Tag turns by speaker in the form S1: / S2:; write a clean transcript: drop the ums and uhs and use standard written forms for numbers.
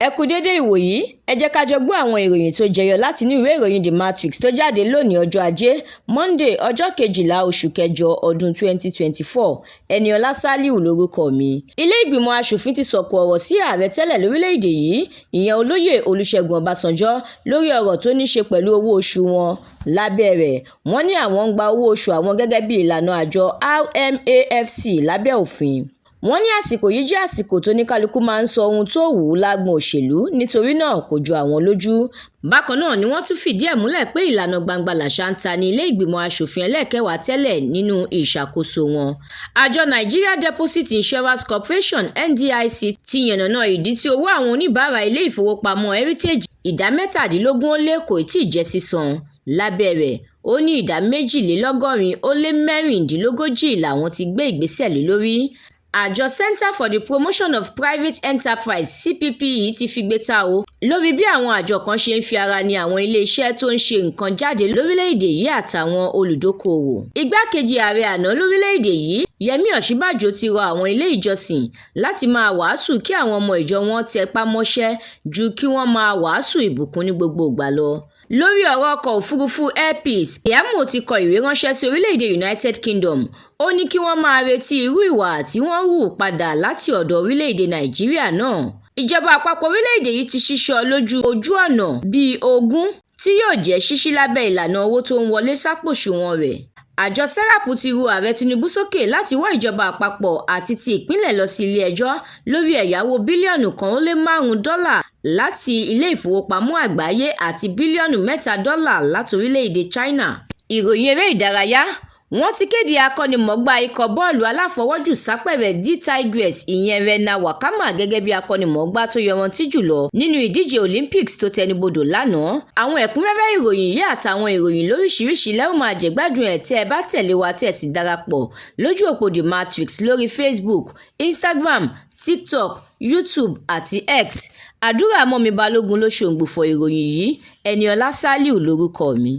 S1: Ẹ kú déédé ìwòyí. Ẹ jẹ́ ká jọ gbọ́ àwọn ìròyìn tó jẹyọ láti inú ìwé ìròyìn The Matrix tó jáde lónìí, ọjọ́ Ajé Monday, ọjọ́ 12 oṣù kẹjọ ọdún 2024. Ẹniọlá Sálíù lórúkọ mi. Ilé ìgbìmọ̀ asòfin ti sọ̀kò ọ̀rọ̀ sí ààrẹ tẹ́lẹ̀ lórílẹ̀‐èdè yìí, ìyẹn Olóyè Olùṣègùn Ọbásanjọ́, lórí ọ̀rọ̀ tó ní í ṣe pẹ̀lú owó oṣù wọn. Lábẹ́ rẹ̀, wọ́n ní àwọn ń gba owó oṣù àwọn gẹ́gẹ́ bí ìlànà àjọ RMAFC lábẹ́ òfin. Wọ́n ní àsìkò yìí jẹ́ àsìkò tó ní kálukú máa ń sọ ohun tó wù ú lágbo òṣèlú, nítorí náà kò jọ àwọn lójú. Bákan náà ni wọ́n tún fìdí ẹ̀ múlẹ̀ pé ìlànà gbangba làṣà ń ta ní ilé ìgbìmọ̀ asòfin ẹlẹ́ẹ̀kẹwàá tẹ́lẹ̀ nínú ìṣàkóso wọn. Àjọ Nigeria Deposit Insurance Corporation, NDIC, ti yànnàná ìdí tí owó àwọn oníbàárà ilé ìfowópamọ́ Heritage, ìdá 17 ó lé, kò tí ì jẹ́ sísan. Lábẹ́ rẹ̀, ó ní ìdá 144 làwọn ti gbé ìgbésẹ̀ lé lórí. Àjọ Center for the Promotion of Private Enterprise, CPPE, ti figbe ta o lórí bí àwọn àjọ kan ṣe ń fi ara ní àwọn iléeṣẹ́ tó ń ṣe nǹkan jáde lórílẹ̀‐èdè yìí àtàwọn olùdókòòwò. Igbákejì ààrẹ àná lórílẹ̀‐èdè yìí, Yẹmi Ọ̀ṣínbàjò, ti rọ àwọn ilé ìjọsìn láti máa wàásù kí àwọn ọmọ ìjọ wọn tẹpá mọ́ṣẹ́ ju kí wọ́n máa wàásù ìbùkún ní gbogbo ìgbà lọ. Lórí ọ̀rọ̀ ọkọ̀ òfurufú Air Peace, Keyamo ti kọ ìwé ránṣẹ́ sí orílẹ̀-èdè United Kingdom. Ó ní kí wọ́n máa retí irú ìwà tí wọ́n hù padà láti ọ̀dọ̀ orílẹ̀-èdè Nàìjíríà náà. Ìjọba àpapọ̀ orílẹ̀-èdè yìí ti ṣíṣọ lójú ojú ọ̀nà bíi 20 tí yóò jẹ́ ṣíṣí lábẹ́ ìlànà owó tó ń wọlé sápòṣùwọ̀n rẹ̀. Àjọ SERAP ti ru Ààrẹ Tinubu sókè láti wọ́ ìjọba àpapọ̀ àti ti ìpínlẹ̀ lọ sí ilé-ẹjọ́ lórí ẹ̀yáwó bílíọ̀nù 1.5 dọ́là láti Ilé Ìfowópamọ́ Àgbáyé àti bílíọ̀nù 3 dọ́là láti orílẹ̀-èdè China. Ìròyìn eré ìdárayá: wọ́n ti kéde akọ́nimọ̀ọ́gbá ikọ̀ bọ́ọ̀lù aláfọwọ́jù sápẹ̀rẹ̀ D'Tigress, ìyẹn Rena Wakama, gẹ́gẹ́ bí akọ́nimọ̀ọ́gbá tó yọrantí jùlọ nínú ìdíje Olympics tó tẹnubodò lánàá. Àwọn ẹ̀kúnrẹ́rẹ́ ìròyìn yìí àtàwọn ìròyìn lóríṣiríṣi lẹ́ ó máa jẹ̀gbádùn ẹ̀ tẹ́ ẹ bá tẹ̀lé wa, tẹ́ ẹ sì darapọ̀ lójú òpó The Matrix lórí Facebook, Instagram, TikTok, YouTube àti X. Àdúrà mọ́mi Balógun ló ṣòǹgbùfọ̀ ìròyìn yìí. Ẹniọlá Sálíù lórúkọ mi.